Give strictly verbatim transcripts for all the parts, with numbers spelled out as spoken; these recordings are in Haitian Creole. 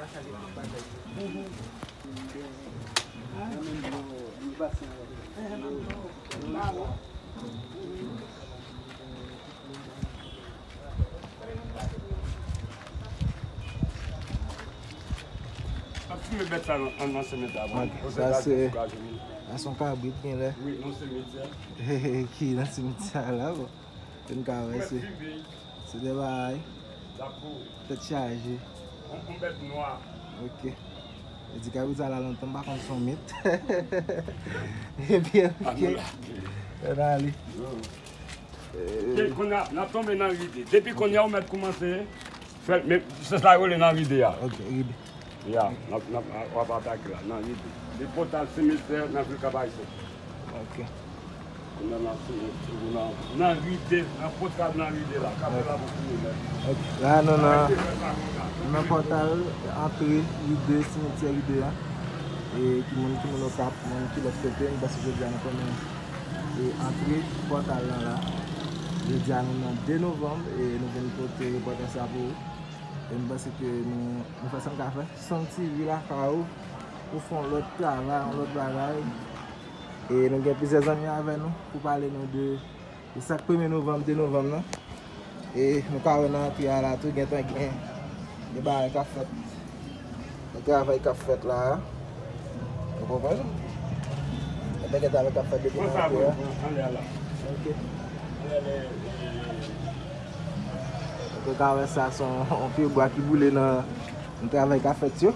Ap fimen bèt sa nan, nan, nan semen ta. Ok, sa se, sa se yon kabrit genlè. Wi, nan simityè. Ki nan simityè la, bon. Pou n ka wè se, se de bagay. Tèt chaje. Yon, yon bèt nwa. Ok. Li di kabrit sa la lontan, m pa konn si yon mit. Epi, ok. Ann ale. Depi kounye a, n ap tonbe nan ride. Depi kounye a, ou mèt kòmanse fè, men se sa yo rele nan ride a. Ok, ride. Ya, n ap, n ap, w ap atake la, nan ride. De pòtal simityè nan vil Kap Ayisyen. Ok. Kounye a, n ap fini, nan, nan ride, nan pòtal nan ride la. Kapè la pou fini, men. Ok, la, nou nan, nan pòtal antre ride, simityè ride a. E ki moun, ki moun Okap, moun ki lòt kote, m panse jodi a nou konnen e antre pòtal lan la. Jodi a nou nan de novanm e nou vin pote repòtaj sa pou ou. E m panse ke nou, nou fè sa n ka fè. Sonn T V lakay ou, ou fè yon lòt travay, yon lòt bagay. E nou gen plizyè zanmi avè nou pou pale nou de E sa k premye novanm, de novanm nan. E nou ka wè nan antre a la tou, gentan gen, gen bagay k ap fèt. Gen travay k ap fèt la a. Ou konprann? Gentan gen travay k ap fèt depi nan antre a. Ok. Donk, ou ka wè sa, se yon, yon pye bwa ki boule nan, nan travay k ap fèt yo.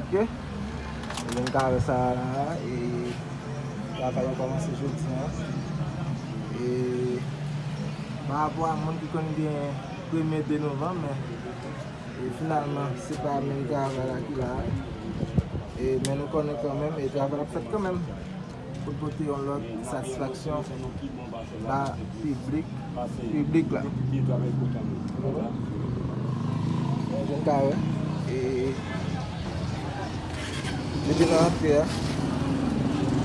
Ok. E nou ka wè sa la, e travay yo kòmanse jodi a. E pa rapò a moun ki konn gen premye de novanm, men, e finalman, se pa menm travay la ki la. E, men nou konnen kanmenm, e travay la ap fèt kanmenm. Pou pote yon lòt satisfaksyon ba piblik, piblik la. Ou konprann? Donk, jan n ka wè, e, depi nan antre a,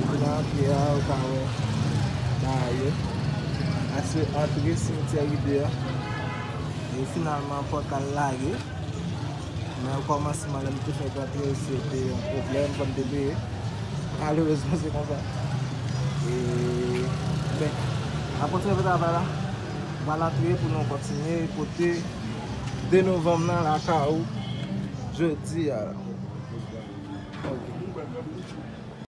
depi nan antre a, ou ka wè bagay yo. A se antre simityè ride a. E finalman, pòtal lage. Men okòmansman, lè m te fèk antre, se te yon pwoblèm, fò m te peye. Malerezman, se konsa. E, men, n ap kontinye fè travay la. M pral antre pou nou kontinye pote de novanm nan lakay ou jodi a.